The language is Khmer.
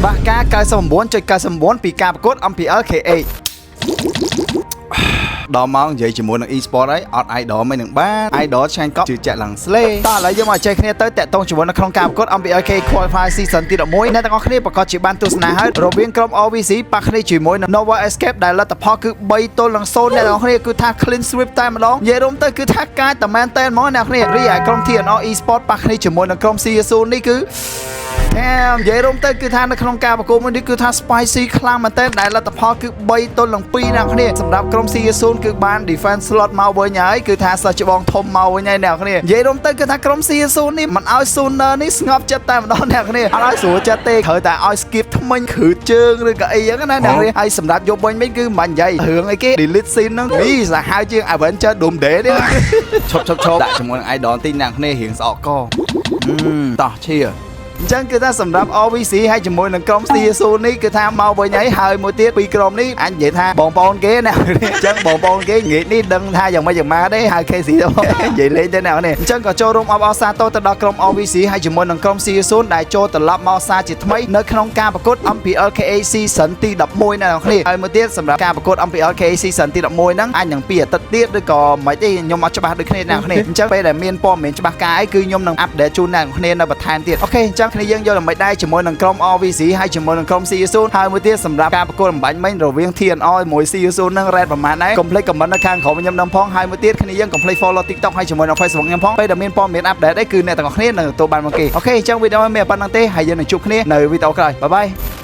បាសការ99.99ពីការប្រកួត MPL KH ដល់ម៉ោងនិយាយជាមួយនឹង e-sport ហើយអត់ idol មិននឹងបាន idol ឆ្ងាញ់កប់ជឿជាក់ឡើងស្លេតោះឥឡូវយើងមកចេះគ្នាទៅតាក់ទងជាមួយនៅក្នុងការប្រកួត MPL KH Qualify Season ទី11អ្នកទាំងអស់គ្នាប្រកាសជាបានទស្សនាហើយរវាងក្រុម OVC ប៉ះគ្នាជាមួយនឹង Nova Escape ដែលលទ្ធផលគឺ3ទល់នឹង0អ្នកទាំងអស់គ្នាគឺថា clean sweep តែម្ដងនិយាយរួមទៅគឺថាកាចតែមែនតែនហ្មងអ្នកគ្នារីឯក្រុម TNR e-sport ប៉ះគ្នាជាមួយនឹងក្រុម CSU នេះគឺ អែមនិយាយរួមទៅគឺថានៅក្នុងការប្រកួតមួយនេះគឺថា spicy ខ្លាំងមែនទែនដែលលទ្ធផលគឺ3ទល់នឹង2អ្នកគ្នាសម្រាប់ក្រុម CSU គឺបាន defense slot មកវិញហើយគឺថាសិស្សច្បងធំមកវិញហើយអ្នកគ្នានិយាយរួមទៅគឺថាក្រុម CSU នេះមិនឲ្យ Sooner នេះស្ងប់ចិត្តតែម្ដងអ្នកគ្នាអត់ឲ្យស្រួលចិត្តទេត្រូវតែឲ្យ skip ថ្មិញគ្រឺជើងឬក៏អីចឹងណាអ្នកគ្នាហើយសម្រាប់យប់វិញវិញគឺមិននិយាយរឿងអីគេ delete scene ហ្នឹងនេះសាហាវជាង Avenger Doomsday នេះឈប់ឈប់ឈប់ដាក់ជាមួយនឹង idol តិចអ្នកគ្នារៀងស្អកកតោះឈៀអញ្ចឹងគឺថាសម្រាប់ OVC ហើយជាមួយនឹងក្រុម CSU នេះគឺថាមកវិញហើយហើយមួយទៀតពីរក្រុមនេះអញនិយាយថាបងប្អូនគេណាអញ្ចឹងបងប្អូនគេងាកនេះដឹងថាយ៉ាងម៉េចយ៉ាងម៉ាទេហើយ KC ទៅនិយាយលេងទេណានេះអញ្ចឹងក៏ចូលរួមអបអរសាទរទៅដល់ក្រុម OVC ហើយជាមួយនឹងក្រុម CSU ដែលចូលត្រឡប់មកសាជាថ្មីនៅក្នុងការប្រកួត MPL KH Season ទី11ណាអ្នកគ្នាហើយមួយទៀតសម្រាប់ការប្រកួត MPL KH Season ទី11ហ្នឹងអាចនឹងពីអាទិត្យទៀតឬក៏មិនទេខ្ញុំអត់ច្បាស់ដូចគ្នាអ្នកគ្នាអញ្ចឹងពេលដែលមានព័ត៌មានច្បាស់ការអីគឺខ្ញុំនឹង update ជូនអ្នកគ្នានៅបន្ថែមទៀត OK អញ្ចឹងគ្នាយើងយល់ល្មិចដែរជាមួយនឹងក្រុម RVC ហើយជាមួយនឹងក្រុម CSU ហើយមួយទៀតសម្រាប់ការប្រកួតអំបាញ់មិញរវាង TNR ជាមួយ CSU នឹង rate ប្រហែលដែរកុំភ្លេច comment នៅខាងក្រោមខ្ញុំដឹងផងហើយមួយទៀតគ្នាយើងកុំភ្លេច follow TikTok ហើយជាមួយនឹង Facebook ខ្ញុំផងពេលដែលមានព័ត៌មាន update អីគឺអ្នកទាំងអស់គ្នានឹងទទួលបានមកគេOK អញ្ចឹងវីដេអូមានប៉ុណ្្នឹងទេហើយយើងនឹងជួបគ្នានៅវីដេអូក្រោយ bye bye.